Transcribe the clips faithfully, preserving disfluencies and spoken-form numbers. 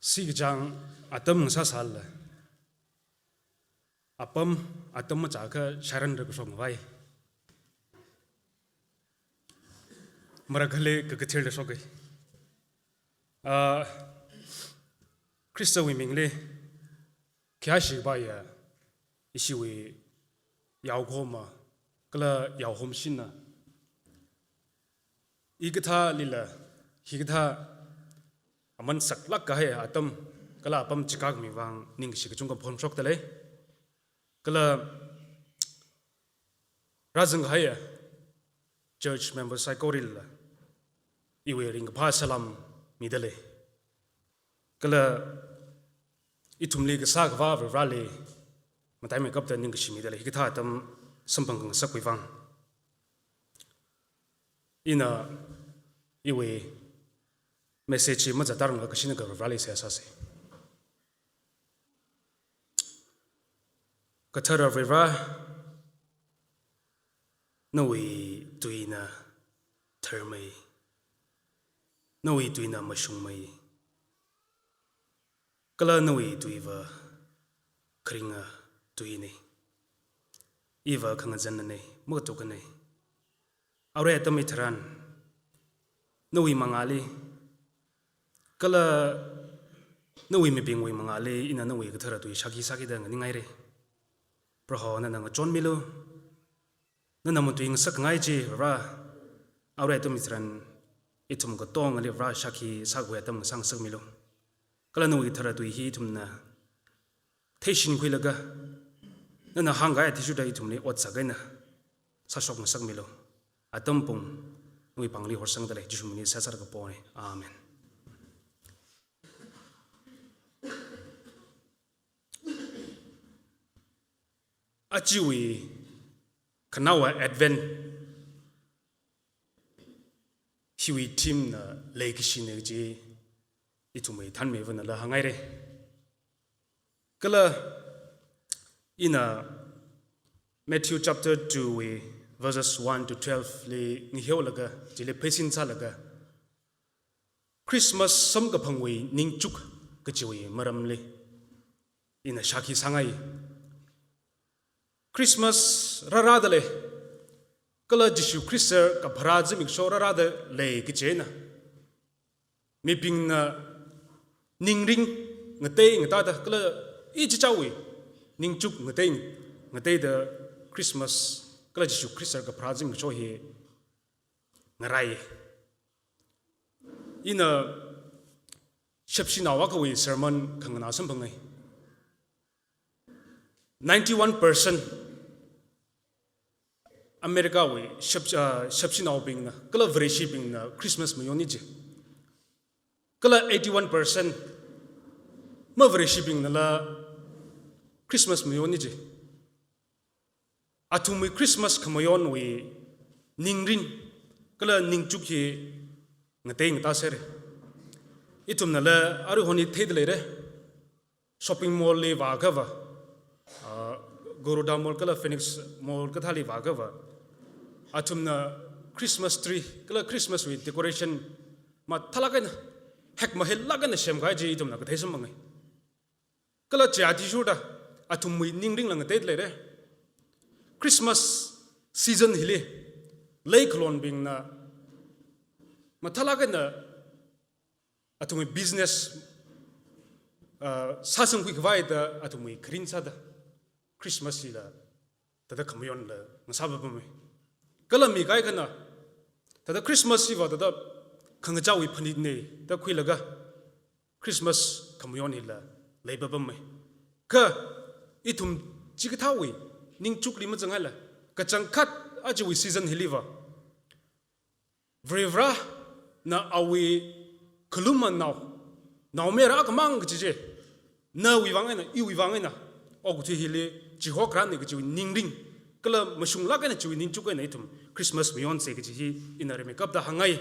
Sikachang atam ngasāsālala, apam atam machākha Sharon da kashok ngavai. Marakhali kakathirda shokai. Ah, Khristawui mingli khayāshi kapaiya ishiwui yaokhoma kala yaohomshina, hikathālila, hikathā aman saklāk kahai atam kala apam chikak mi vang ningkashi kachungkha phongshokdalei. Kala rāzang kahaiya church member saikoralila iwui ringkaphā salam midalei. Kala ithumli kasā Akhava Vareli mataimeikapta ningkashi midalei, hikathā atam samphang khangasakwui vang. Ina iwui message hi mazatda rangla kashinaka Vareli seihā sāsei. Kathara Vare, nawui tuina tharmei, nawui tuina mashungmei, kala nawui tuiva kharinga tuinei. Iva khangazannanei, matukanei. Arui atam hitharan nawui mangāli kala nawui mibingwui mangāli ina nawui kathara tui shākhi sākida nganingngairei. Proho, nana ngachonmilu. Nana matui ngasakngai chi Vare, arui atam hitharan ithum katongali Vare shākhi sākhui atam ngasā ngasakmilu. Kala nawui kathara tui hi ithumna theishinkhuilaga, nana hāngkahai athishurda ithumli ot sākahaina sāshok ngasakmilu. Atam pung nawui pāngli horsangdalei, Jishu mingli seihā sāda kapona. Amen. Ajawui khanaowa Advent hiwui theme na leikashina kaji ithumwui thānmeivanala hāngngairei. Kala ina Matthew chapter two wui verses one to twelve li ngaheolaga, chili pheisin sālaga, Christmas samkaphangwui ningchuk kajiwui maramli ina shākhi sāngai. Christmas rārādalei, kala Jishu Khrista kapharā zimiksho rārādalei kajina mibingna ningrin ngatei ngatāda, kala ichichāwui ningchuk ngatei ngateida Christmas kala Jishu Khrista kapharā zimiksho hi ngarai. Ina shapshinao akhawui sermon khanganā samphangai. Ninety-one percent America wui shap-, ah, shapshinaobingna kala Vareshibingna Christmas mayonmi ji. Kala eighty-one percent mavareshibingnala Christmas mayonmi ji. Athumwui Christmas khamayonwui ningrin kala ningchuk hi ngatei ngatāserei. Ithumnala aruihon hi theidaleirei. Shopping mall li vāakhava, ah, Garuda Mall kala Phoenix Mall kathāli vāakhava, athumna Christmas tree kala Christmas wui decoration mathālāk eina, hekmaheilāk eina semkahai chi ithumna kathei samphangai. Kala chi athishurda athumwui ningrinla ngateidaleirei. Christmas season hili leikhalonbingna mathālāk eina athumwui business, ah, sāsangkhui khavai da athumwui kharin sāda Christmas hila thāda khamayonla ngasāpapamei. Kala mi kaikhana thāda Christmas hiva thāda khangachāwui phanitnei da khuilaga Christmas khamayon hila leipapamei. Kha ithum chikathāwui ningchukli mazanghaila, kachangkhat ajawui season hiliva Varivarana awui khalumanao, naomayara akhamang kaji chi, nawui vang eina, iwui vang eina okathui hili chihokharānei kajiwui ningrin kala mashunglāk eina chiwui ningchuk eina ithum Christmas mayonsei kaji hi ina rimeikapta hāngngai.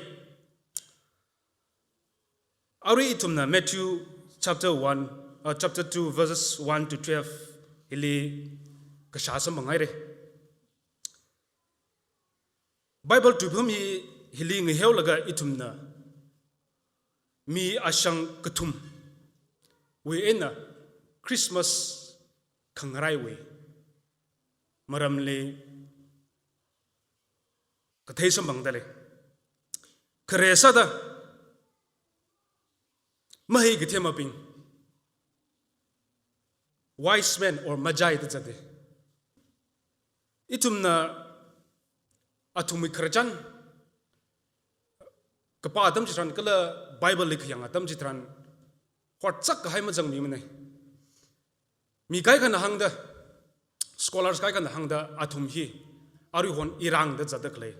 Arui ithumna Matthew chapter one, uh, chapter two verses one to twelve hili kashā samphangngairei. Bible tuiphum hi hili ngaheolaga ithumna mi ashang kathum wui eina Christmas khangaraiwui maramli kathei samphangda lei. Khare sāda mahai kathembing, wise men or magi da zata. Ithumna athumwui khararchan kapā atam chitharan kala Bible li khayang atam chitharan horzak kahai mazangmimana. Mi kaikhana hāngda, scholars kaikhana hāngda athum hi aruihon Iran da zatda khalei,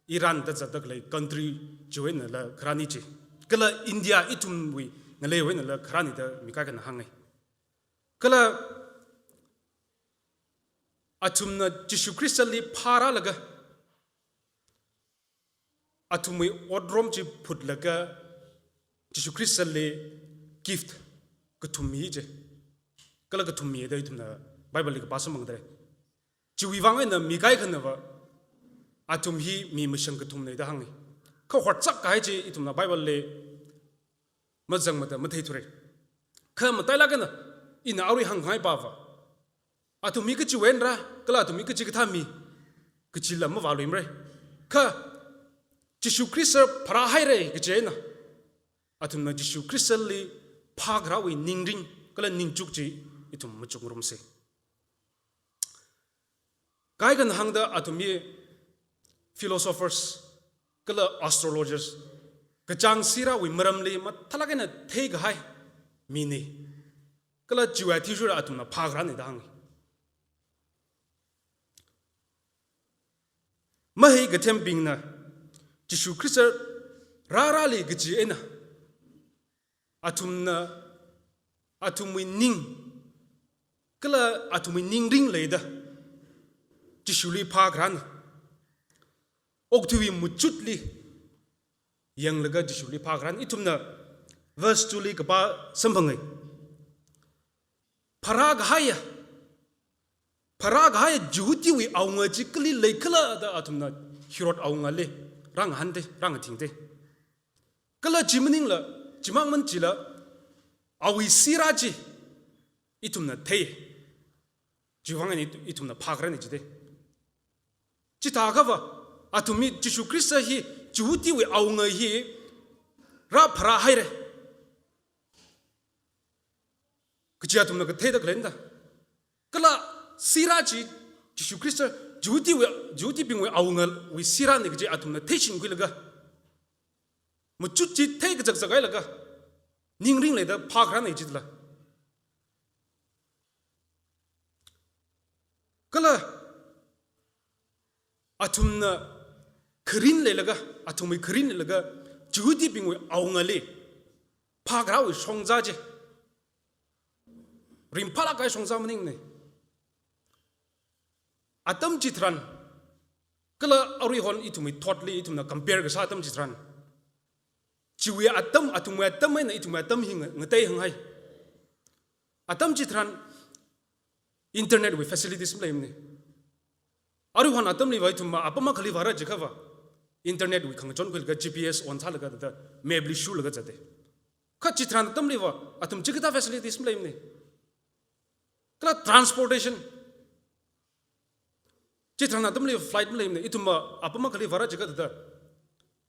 Iran da zatda khalei country chiwui einala kharāna chi. Kala India ithumwui ngaleiwui einala kharāna da mi kaikhana hānga. Kala athumna Jishu Khristali phārālaga athumwui otram chi phutlaga Jishu Khristali gift kathummi chi. Kala kathummi da ithumna Bible li kapā samphangda lei. Chiwui vang eina mi kaikhanava athum hi mi mashang kathumna da hānga. Kha horzak kahai chi ithumna Bible li mazangmada matheithura. Kha matailāk eina ina arui hāngngai pava, athum hi kachiwui einara, kala athum hi kachikathā mi kachila mavāluimara. Kha Jishu Khrista phārāhaira kaji eina athumna Jishu Khristali phākharāwui ningrin kala ningchuk chi ithum machukngarumsa. Kaikhana hāngda athum hi philosophers kala astrologers, kachāng sirāwui maramli mathālāk eina theikahai mina. Kala chiwui athishurda athumna phākharāna da hānga. Mahai kathembingna Jishu Khrista rārāli kaji eina athumna, athumwui ning kala athumwui ningrin leida Jishuli phākharāna. Okathuiwui machutli yanglaga Jishuli phākharāna. Ithumna verse two li kapā samphanga. Phārākahaiya, phārākahaiya Jihudiwui awunga chi kali leikhala da athumna Herod awungali rāngahānda, rāngatingda. Kala chi maningla, chimang maningla, awui sirā chi ithumna thei. Chiwui vang eina ithumna phākharāna jida. Chithākhava, athum hi Jishu Khrista hi Jihudiwui awunga hi rāphārāhaira kaji athumna katheida khaleina da. Kala sirā chi Jishu Khrista Jihudiwui, Jihudibingwui awungawui sirāna kaji athumna theishinkhuilaga, machut chi theikazakzakhailaga, ningrin leida phākharāna jidala. Kala athumna kharin leilaga, athumwui kharin leilaga, Jihudibingwui awungali phākharāwui shongza chi ringphālāk kahai shongza maningmana. Atam chitharan, kala aruihon ithumwui thotli ithumna compare kasā atam chitharan, chiwui atam, athumwui atam eina ithumwui atam hi nga-, ngateihānghai. Atam chitharan internetwui facilities maleimana. Aruihon atamliva ithumva apam akhali vāra jiakhava internetwui khangachon khuilaga G P S on sālaga thāda map li shurlaga zata. Kha chitharan atamliva athum chikathā facilities maleimana. Kala transportation, chitharan atamli flight maleimana, ithumva apam akhali vāra jiakha thāda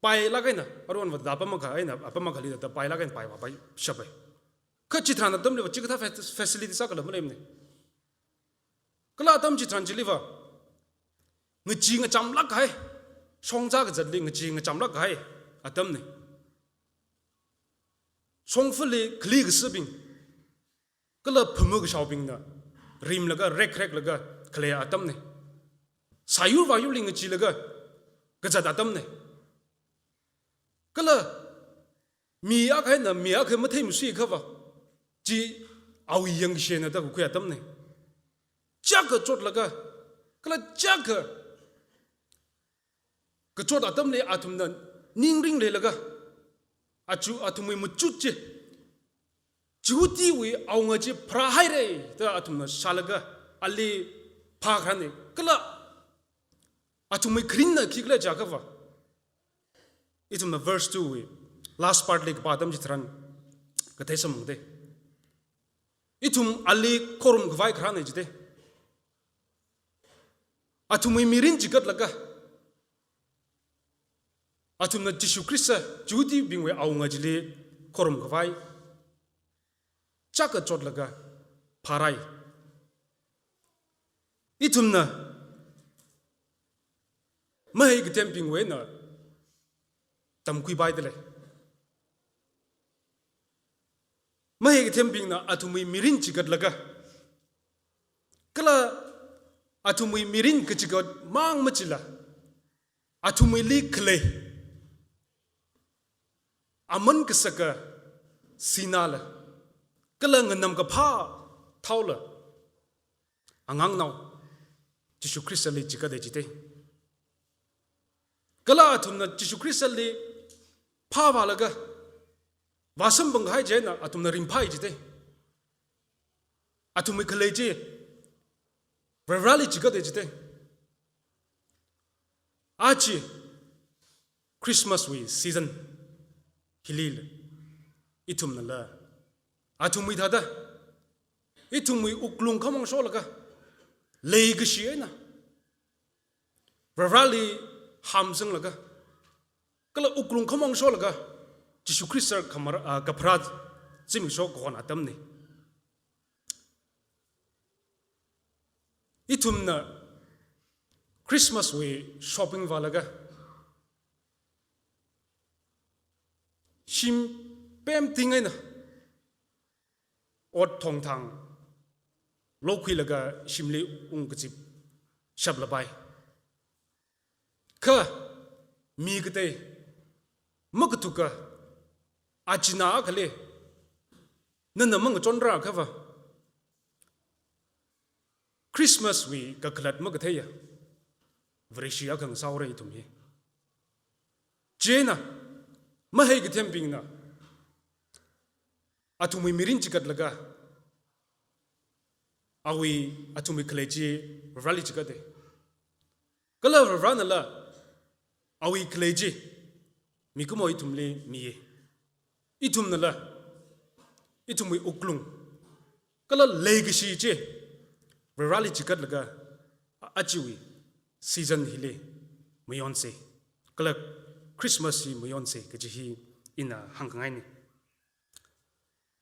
pailāk eina, aruihonva thāda apam akha eina, apam akhali thāda pailāk eina pai vāpai shapai. Kha chitharan atamliva chikathā fa-, facility sākhala maleimana. Kala atam chitharan chiliva ngachee ngachamlāk kahai, shongza kazatli ngachee ngachamlāk kahai atamna. Shongfali khali kasābing kala phamu kashaobingna rimlaga rekreklaga khalei atamna. Sāyur vāyurli ngacheelaga kazat atamna. Kala mi akha eina mi akha matheimasuiakhava, chi awui yangkashena da kakhui atamna. Chiyākha chotlaga, kala chiyākha kachot atamli athumna ningrin leilaga, achu athumwui machut chi, Jihudiwui awunga chi pharāhaira da athumna shālaga, ali phākharāna. Kala athumwui kharinna khikhala jiakhava, ithumna verse two wui last part li kapā atam chitharan kathei samphangda. Ithum ali khorum khavai kharāna jite. Athumwui mirin chigatlaga, athumna Jishu Khrista, Jihudibingwui awunga chili khorum khavai chaka chotlaga phārai. Ithumna mahai kathembingwui eina tamkhuipai dalei. Mahai kathembingna athumwui mirin chigatlaga, kala athumwui mirin kachigat mang machila, athumwuili khalei aman kasaka sinala, kala nganam kaphā thaola, angangnao Jishu Khristali chigatei jite. Kala athumna Jishu Khristali phāvālaga vāsamphang kahai chieina athumna ringphai jite. Athumwui khalei chi Varivarāli chigatei jite. Aja Christmas wui season hilila, ithumnala athumwui thāda, ithumwui wuklung khamong sholaga, leikashi eina Varivarāli hamsanglaga, kala wuklung khamong sholaga, Jishu Khrista khamar-, ah, kapharā zimiksho kahon atamna. Ithumna Christmas wui shopping vālaga, shim pemting eina ot thongthang lokhuilaga shimli ungkazip shaplapai. Kha mi katei, makathuka, achina akhali nana mangachonra akhava, Christmas wui kakhalat makatheiya Vareshi akha ngasāhaora ithum hi. Chieina mahai kathembingna athumwui mirin chigatlaga, awui, athumwui khalei chi Varivarāli chigatei. Kala Varivarānala awui khalei chi mikumo ithumli miya. Ithumnala ithumwui wuklung kala leikashi chi Varivarāli chigatlaga, a-, ajawui season hili mayonsa, kala Christmas hi mayonsa kaji hi ina hāngkhangaina.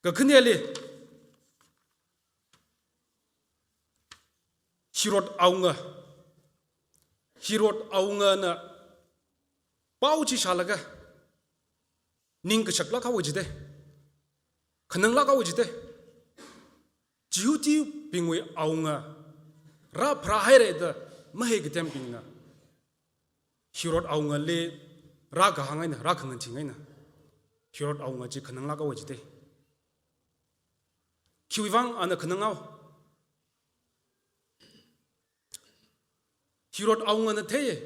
Kakhaneli, Herod awunga, Herod awungana pao chi shālaga, ningkashaklāk haowa jite, khananglāk haowa jite. Jihudibingwui awunga rāpharāhaira da mahai kathembingna Herod awungali rākahāng eina, rākhanganching eina, Herod awunga chi khananglāk haowa jite. Khiwuivang ana khananghao? Herod awungana theiya.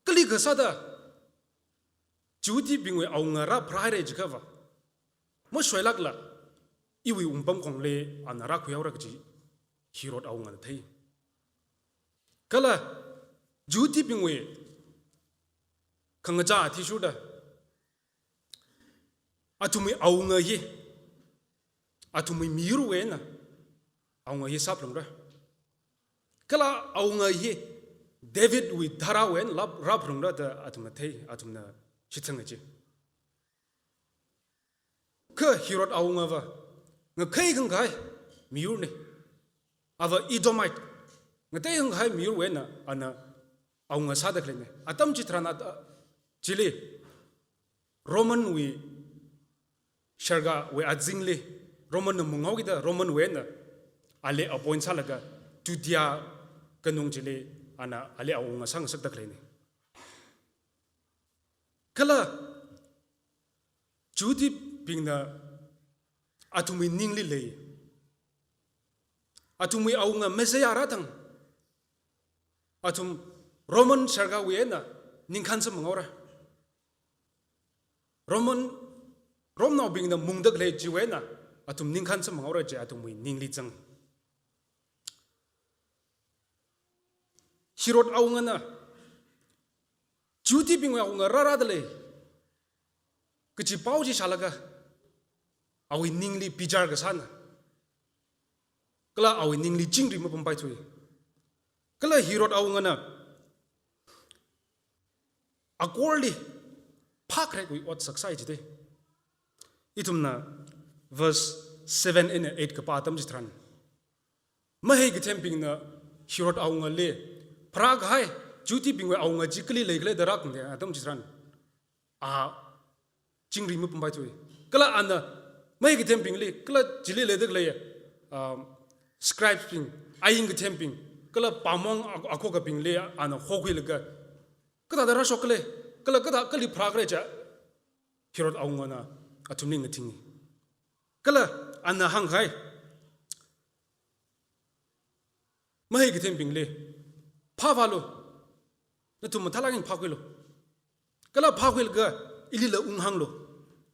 Kalikha sāda Jihudibingwui awunga rāpharāhaira jiakhava, mashoilākla iwui wungpamkhongli ana rākhuihaora kaji Herod awungana thei. Kala Jihudibingwui khangachā athishurda, athumwui awunga hi, athumwui miyurwui eina awunga hi sāphalungra. Kala awunga hi Davidwui tharāwui eina lap-, rāphalungra da athumna thei, athumna shitsanga chi. Kha Herod awungava ngakhei khangahai miyurna. Ava Edomite, ngatei khangahai miyurwui eina ana awunga sāda khaleina. Atam chitharan at-, chili Romanwui sarkarwui azingli, Romanna munghaokida Romanwui eina ali appoint sālaga Judea kanung chili ana ali awunga sāngasakda khaleina. Kala Jihudibingna athumwui ningli lei, athumwui awunga Messiah rāthang, athum Roman sarkarwui eina ningkhān samphangaora. Roman, Romnaobingna mungda khalei chiwui eina athum ningkhān samphangaora chi athumwui ningli zang. Herod awungana Jihudibingwui awunga rārāda lei kaji pao chi shālaga, awui ningli bichar kasāna. Kala awui ningli chingri mapampaithui. Kala Herod awungana akorli phākharekwui ot saksai jide. Ithumna verse seven eina eight kapā atam chitharan, mahai kathembingna Herod awungali, pharākahai Judahbingwui awunga chi kali leikhala da rākhangda atam chitharan, a chingri mapampaithui. Kala ana mahai kathembingli, kala chili leida khalei, um, scribes bing, ain kathembing, kala pāngmong ak-, akhokabingli ana hokhuilaga, kathāda rāshok khala, kala kathā kali pharākhala chi Herod awungana athumli ngathing. Kala ana hāngkahai, mahai kathembingli, phāvālu, nathum mathālāk eina phākhuilu. Kala phākhuilaga ilila unghānglu.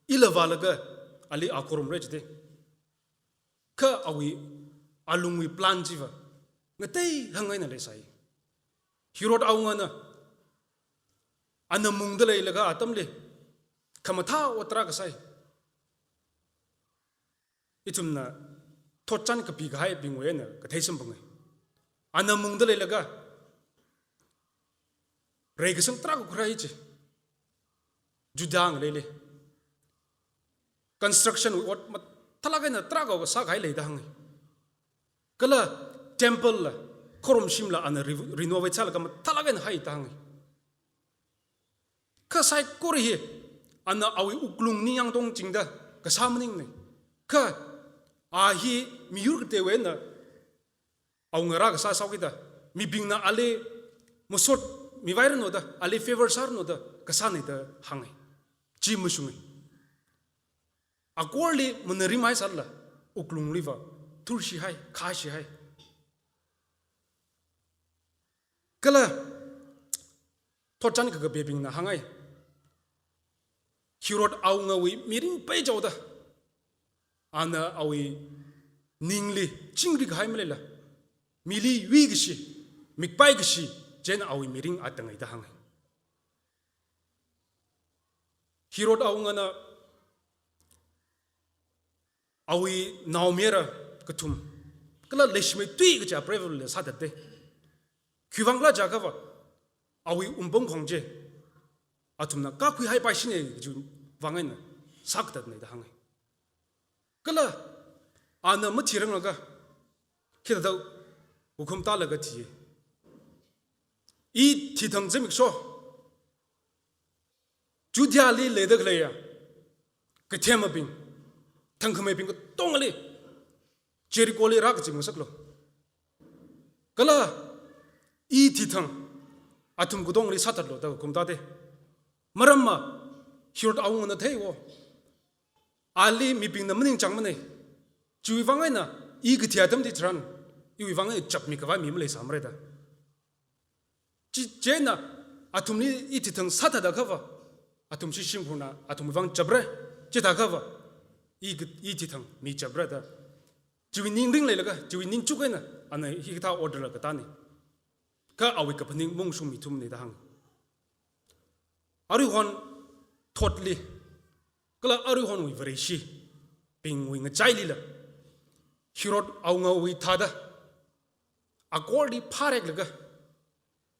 Ila vālaga ali a khorumra jide. Kha awui alungwui plan chiva ngateihāng eina leisai. Herod awungana ana mungda leilaga atamli khamathā ot tarākha sai. Ithumna thotchan kapikahaibingwui eina kathei samphanga. Ana mungda leilaga reikasang tarākha khuirāi chi. Judah ngaleili construction wui ot mathālāk eina tarākha sākahai leida hānga. Kala temple la, khorumshimla ana re-, renovate sālaga mathālāk eina haida hānga. Kha saikora hi ana awui wuklung ningyāng tongchingda kasā maningna. Kha a hi miyur kateiwui eina awunga rākasā sāhaokida, mibingna ali masot mivairanu da, ali favor sāranu da kasāna da hānga. Chi mashunga. Akorli mana rimhai sālala, wuklungliva thurshihaira, khāshihaira. Kala thotchan kakapebingna hānghai, Herod awungawui mirin peichaoda, ana awui ningli chingri kahai maleila, mili yuikashi, mikpai kashi, chieina awui mirin atangai da hānghai. Herod awungana awui naomayara kathum, kala leishimei tui kaja prevalent sāthatde. Khiwuivang khala jiakhava, awui wumpung khong chi athumna kakhui haipaishina kajiwui vang eina sākathatna da hānga. Kala ana mathiranglaga, khithāda wukhum tālaga thiya. I thithang zimiksho, Judahli leida khaleiya kathemabing, thangkhameibing katongali Jericholi rākazip ngasaklu. Kala i thithang athum katongli sāthatlu da wukhum tāde. Maramva Herod awungana theiwo, ali mibingna maningchāngmana. Chiwui vang eina i kathi atam chitharan, iwui vang eina chapmi khavai mi maleisāmara da. Chi, chieina athumli i thithang sāthatda khava, athumshi shimkhurna athumwui vang chapra, chithā khava, i ka-, i thithang mi chapra da. Chiwui ningring leilaga, chiwui ningchuk eina, ana hikathā order la katāna. Kha awui kaphaning maungshungmithumana da hānga. Aruihon thotli, kala aruihonwui Vareshibingwui ngachailila, Herod awungawui thāda, akorli phāreklaga,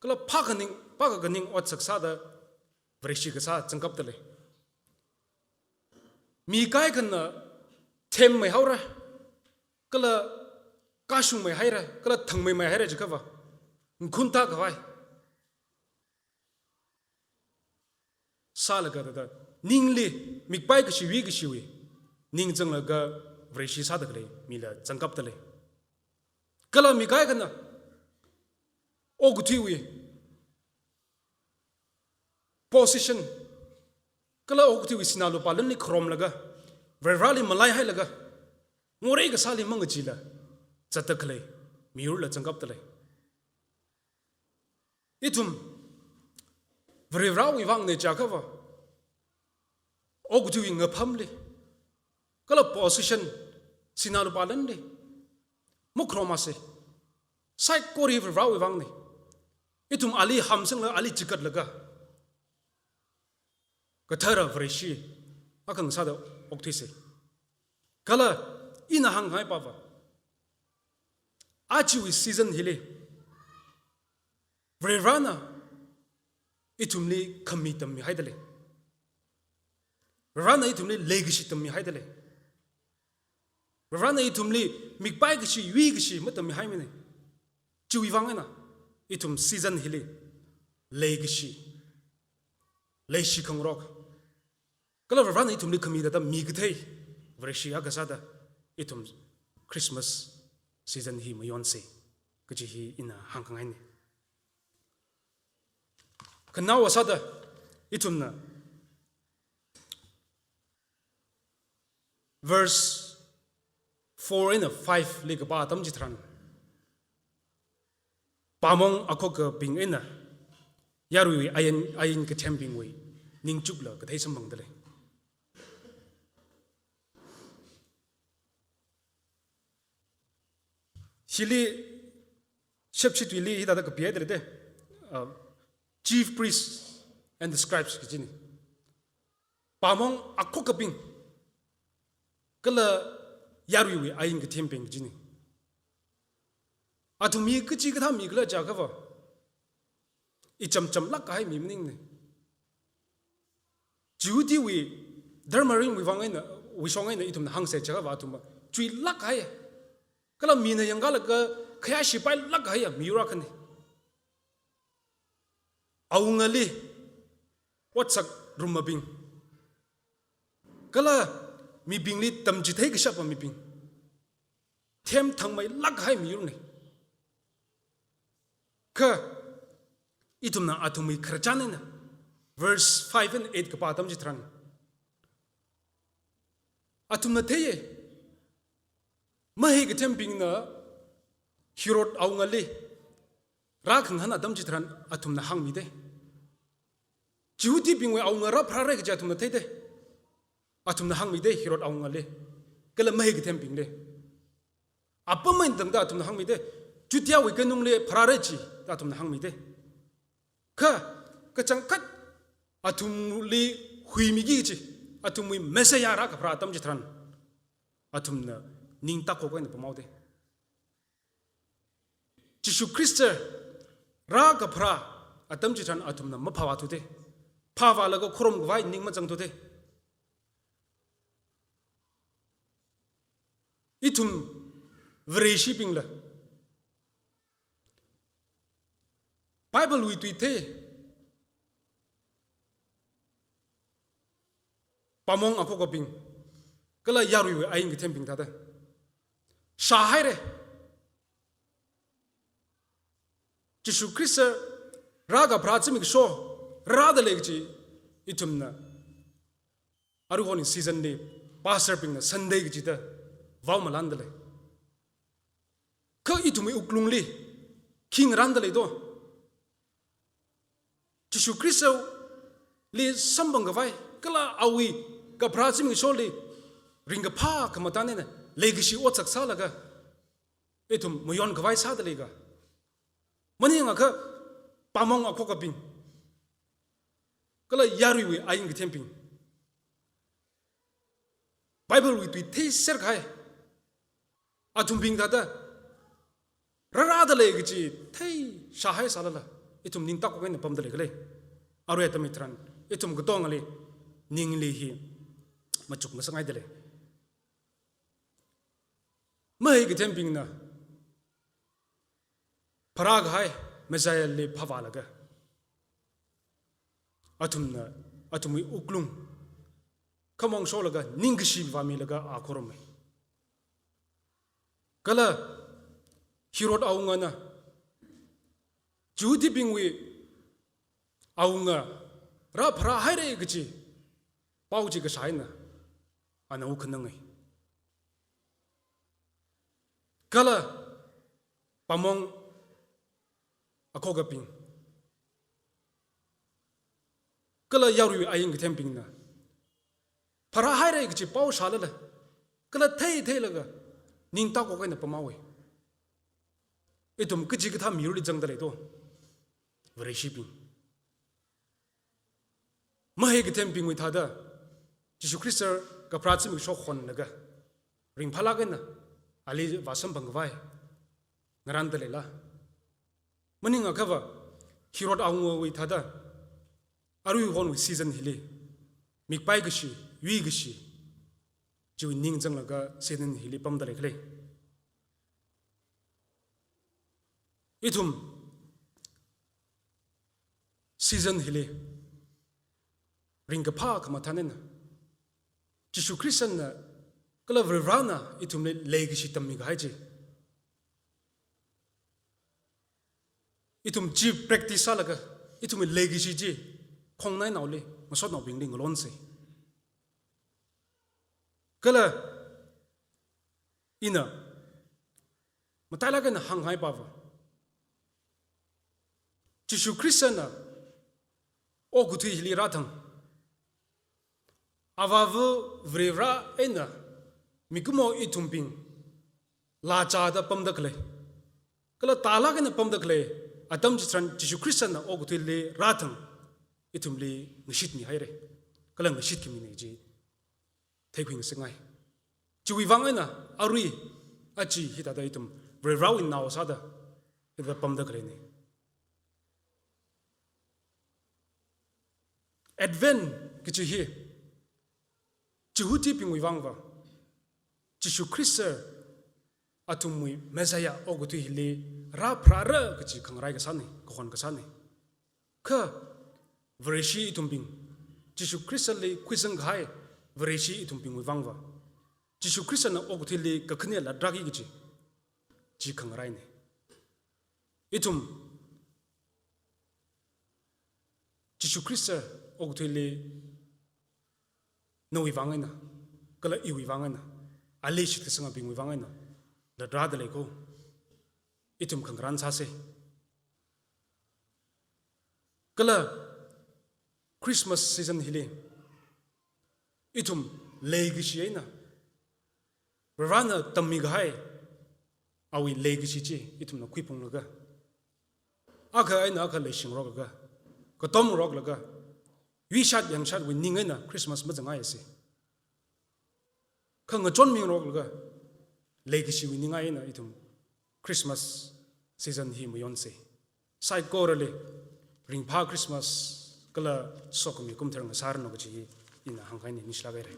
kala phākaning, phākakaning ot saksāda Vareshi kasā zangkapta lei. Mi kaikhana themmei haora, kala kashungmei haira, kala thangmeimei haira jiakhava, ngakhun tākhavai sālaga thāda, ningli mikpai kashi yuikashiwui ning zanglaga Vareshi sāda khalei mila zangkapta lei. Kala mi kaikhana okathuiwui possession, kala okathuiwui sinā lupā lanli kharomlaga, Varivarāli malaihailaga, morei kasāli mangachila zatta khalei miyurla zangkapta lei. Ithum Varivarāwui vangna jiakhava, okathuiwui ngaphamli, kala possession, sinā lupā lanli makharomasa. Saikora hi Varivarāwui vangna. Ithum ali hamsanglaga, ali chikatlaga, kathara Vareshi akha ngasāda okthuisa. Kala ina hāngngai pava, ajawui season hili Varivarana ithumli khami tammihaida lei. Varivarana ithumli leikashi tammihaida lei. Varivarana ithumli mikpai kashi, yuikashi matammihaimana. Chiwui vang eina ithum season hili leikashi, leishi khangarok, kala Varivarana ithumli khami thāda mikathei Vareshi akha sāda ithum Christmas season hi mayonsa kaji hi ina hāngkhangaina. Khanaowa sāda ithumna verse four eina five li kapā atam chitharan, pāmong akhokabing eina yaruiwui ain, ain kathembingwui ningchukla kathei samphangda lei. Hili shepshi tuili hithāda kapihaida lei te, uh, chief priests and the scribes kajina. Pāmong akhokabing kala yaruiwui ain kathembing kajina. Athum mi kachikathā mi khala jiakhava, ichamchamlāk kahai mi maningna. Jihudiwui dharma ringwui vang eina, wui shong eina ithumna hāngsa jiakhava athum chuilāk kahai, kala mina yangkalaga khayāshi pailāk kahai miyur akhana. Awungali otsak rummabing, kala mibingli tamchithei kashapa mibing, themthangmeilāk kahai miyurna. Kha ithumna athumwui khararchan eina verse five and eight kapā atam chitharan, athumna theiya, mahai kathembingna Herod awungali rākhangahān atam chitharan athumna hāngmida. Jihudibingwui awunga rāpharāra kaji athumna theida. Athumna hāngmida Herod awungali, kala mahai kathembingli. Apam eina tangda athumna hāngmida, Judeawui khanungli pharāra chi da athumna hāngmida. Kha kachangkhat athumli huimiki kaji, athumwui Messiah rākapharā atam chitharan athumna ningtakhok eina pamhaoda. Jishu Khrista rākapharā atam chitharan athumna maphāvāthuda. Phāvālaga khorumkhavai ning mazangthuda. Ithum Vareshibingla Bible wui tui thei, pāmong akhokabing kala yaruiwui ain kathembing thāda shāhaira. Jishu Khrista rākapharā zimiksho rāda lei kaji ithumna aruihon season li pastor bingna Sunday kachida vao malanda lei. Kha ithumwui wuklungli khi ngaranda lei do? Jishu Khristali samphangkhavai kala awui kapharā zimiksholi ringkaphā khamathān eina leikashi otsak sālaga ithum mayonkhavai sāda leika? Maningakha pāmong akhokabing kala yaruiwui ain kathembing, Bible wui tui theiser kahai athumbing thāda rārāda lei kaji theishāhai sālala ithum ningtakhok eina pamda leikhala? Arui atam hitharan ithum katongali ningli hi machuk ngasakngaida lei. Mahai kathembingna pharākahai Messiahli phāvālaga athumna, athumwui wuklung khamong sholaga ningkashi vāmilaga a khoruma. Kala Herod awungana Jihudibingwui awunga rāpharāhaira kaji pao chi kashā eina ana wuk khananga. Kala pāmong akhokabing kala yaruiwui ain kathembingna pharāhaira kaji pao shālala kala theitheilaga ningtakhok eina pamhaowa. Ithum kachikathā miyurli zangda lei do? Vareshibing, mahai kathembingwui thāda Jishu Khrista kapharā zimiksho honlaga ringphālāk eina ali vāsamphang khavai ngarānda leila? Maningakhava Herod awungawui thāda aruihonwui season hili mikpai kashi, yuikashi, chiwui ning zanglaga season hili pamda lei khala? Ithum season hili ringkaphā khamathān eina Jishu Khristana kala Varivarana ithumli leikashi tammi kahai chi, ithum chi practice sālaga ithumwui leikashi chi khongnainaoli, masotnaobingli ngalonsa. Kala ina matailāk eina hānghai pava, Jishu Khristana okathui hili rāthang, Avāva Varivara eina mikumo ithumbing lāchāda pamda khalei, kala tālāk eina pamda khalei atam chitharan Jishu Khristana okathuili rāthang ithumli ngashitmihaira, kala ngashitkhami nei chi theikhui ngasangai. Chiwui vang eina arui aja hithāda ithum Varivarawui nao sāda hithāda pamda khaleina. Advent kachi hi Jihudibingwui vangva, Jishu Khrista athumwui Messiah okathui hili rāpharāra kachi khangarai kasāna, kahon kasāna. Kha Vareshi ithumbing, Jishu Khristali khuisang kahai Vareshi ithumbingwui vangva, Jishu Khristana okathuili kakhane latrāki kachi chi khangaraina. Ithum Jishu Khrista okathuili nawui vang eina, kala iwui vang eina, ali shitkasangabingwui vang eina latrāda lei ko. Ithum khangarān sāsa. Kala Christmas season hili ithum leikashi eina, Varivarana tammi kahai awui leikashi chi ithumna khuiphunglaga, akha eina akha leishingaroklaga, katomngaroklaga, yuishat yangshatwui ning eina Christmas mazangngaisa. Kha ngachonmingaroklaga, leikashiwui ningai eina ithum Christmas season hi mayonsa. Saikorali ringphā Christmas kala sokhami kumthar ngasāranu kachi hi ina hāngkahaina, ningshilāk haira.